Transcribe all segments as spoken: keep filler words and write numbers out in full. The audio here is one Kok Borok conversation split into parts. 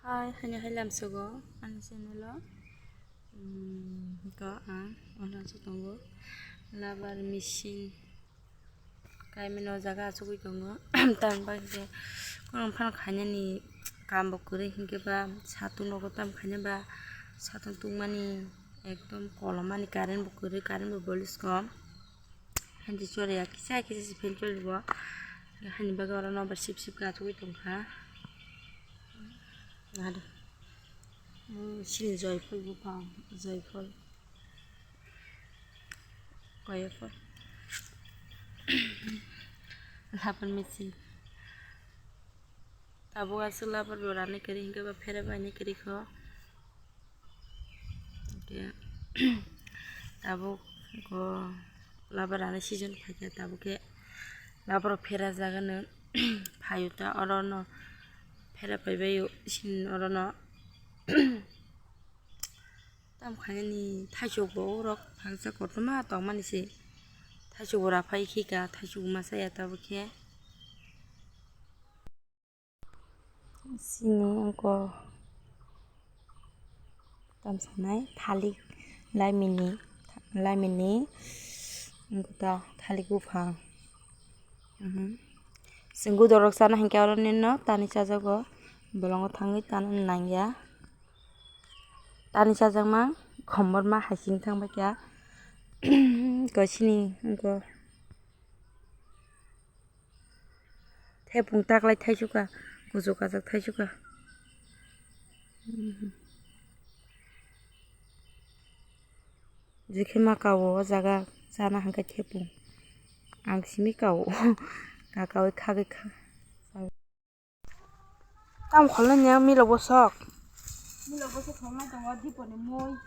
Hai, haino hai lamsogo ani channel o. Hmm, ko ang ono se tongo labar machine. Kaimino jaga achugwi tongo. Tamni bagwi khe khorang phano khainani kambo kwrwi hinkhe ba satung rogo tamo khaina ba satung tungmani ekdom kolomani current bo kwrwi current bo bolis kom. Phan choriya kisa kisa se phan choribo. Hani bagwi oro no ba sip sip khe achugwi tongkha. Nado. Sini joyful buphang, joyful. Koyoko. Labar machine. Tabuk aswk labar bo rani kwrwi hinkhe ba phera bai ni kwrwi kho. Hinkhe tabuk go labar rani season phaikha tabuk khe labar rok phera jagano phaio ta oro no phera phaibai sini oro no. Tamo khainani thaichuk bo urok phangsa kotorma tongmani se. Thaichuk bo raphai khika, thaichuk masa ya tabuk khe. Sini wngkha tam sanai thalik laimini, laimini wngkha ta thalik buphang. Mhm. Chwng gudorok chana hinkhe oro nini no tani chajago, bolongo thangwi tana nangya. Tani chajakma khomorma hai sini thangbaikha. Kosini wngkha. Thepung taklai thaisukha, kuchuk kajak thaisukha. Jikhe ma kao o jaga chana hwnkhe thepung. Ang simi kao. Kakaui khagwi kha. Tam kholnani ang milo bosok. Milo bosok kholnai tongo Diponi mui.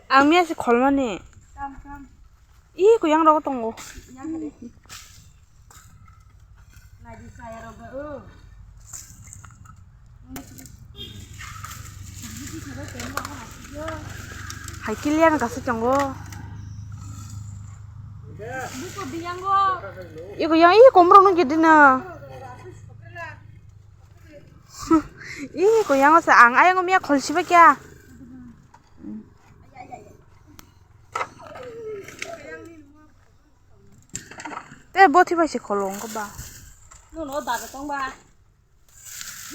Ang miya se kholmani. Tam, tam. Ih, kuyang rogo tongo. Yang kali. Nadi saya rogo. Hai kilian kasih tongo. Iko yang ih komro nung gede na. Ih, ko yang sa ang ayang miya khol siba kya. Te boti bai se kholo wngkha ba. Nono daga tong ba.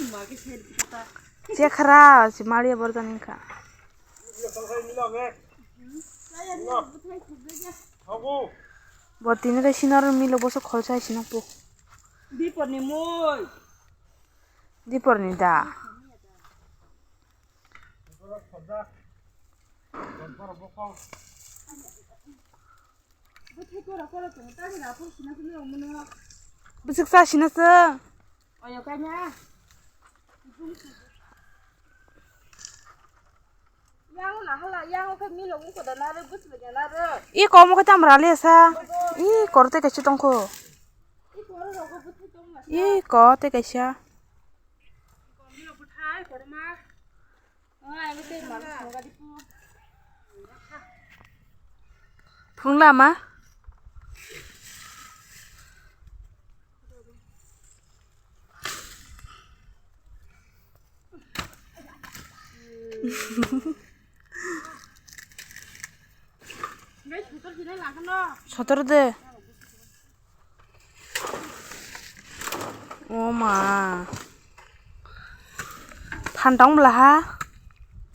Magi se ta. Chekhara se mali borjani kha. Botini kai sinaro milo boso kholsa sinok po. Diporni moi. Diporni da. Bwswk cha sina se. Oyo kanya. Yang na hala, yang khe milo ungko da nare bwswk ya nare. I komo khe tam rale sa. I korte kaisa tongkho. I koro rogo bwswk tong na. I ko te kaisa. Milo bwthai korma. Phung lama. Sotor de. O ma. Thandong bla ha.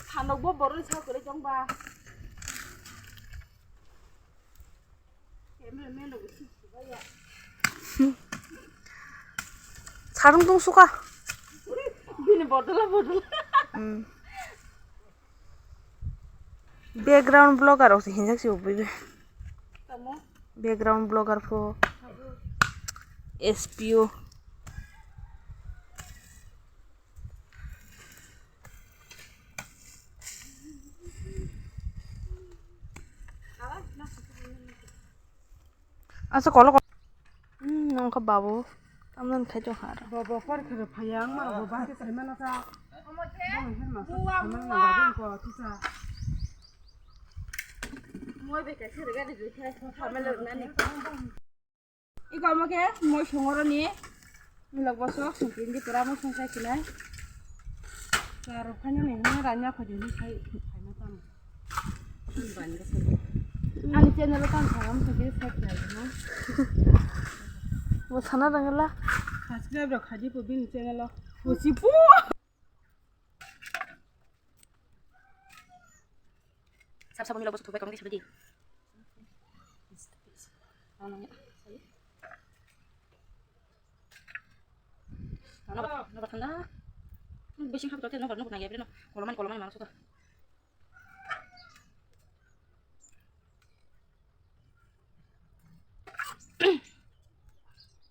Thandok bo borok ni sak kwrwi tong ba. Camera man rok si si ba ya. Sarung tung suka. Bini bodol bodol. Hmm. Background blogger rok se hinjak se ubui be. Tamo? Background blogger pho. S P O. Asa kolo kolo. Hmm, nongkha babu. Tamdan khai tong har. Bobo por khe phaya ang ma bo ba khe sai mana ta. Bo her ma sa sai mana na ba ko tisa. Moi be ka khe ga de khe thamel nani. Iko omo khe moi songoroni. Milok bosok songkhe di pura moi songsa kinai. Karo phano ni hwnwi ranya khodi ni sai khaina tamo. Ani channel o tamo sangam songkhe sai khaina. Mo sana dangala. Subscribe rok khaji po bini channel o. Bo si po. Sab saboni lobo suthubui kong di. Nobar, nobar thanda. Bising hap tote nobar nobar nagi abri no. Kolomani kolomani mangso ta.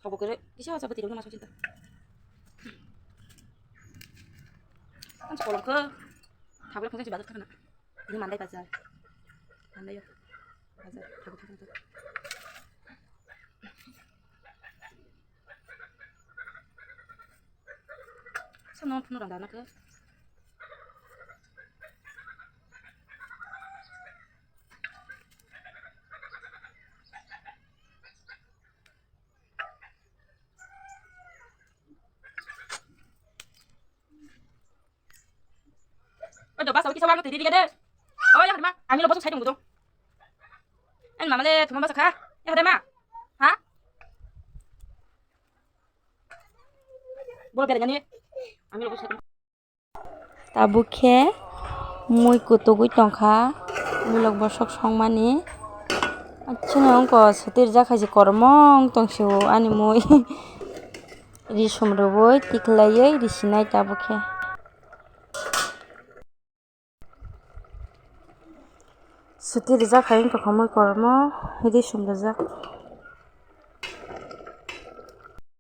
Thokbo kwrwi kisa o chaba tirok no maso chinta. Ang kolom khe thabla khonsa si bazar thangna. Ini mandai bazar. Mandai yo. Bazar. Thabu thabu. Sa non phunu rang dana khe. Oi do basa kisa wang tiri dige de. Oi ya ma, ani lo bosok sai dong dong. En mama le thuma basa kha. Ya de ma. Ha? Bolo bere jani. Ani lo bosok sai dong. Tabuk khe mui kutugwi tongkha, milok bosok songmani. Chini wngkha swtwi rijak hai se kormong tong sio ani mui. Ri sum rwui tikhlaiwi risinai tabuk khe. Swtwi rijak hai wngkha mui kormo, ri sum rijak.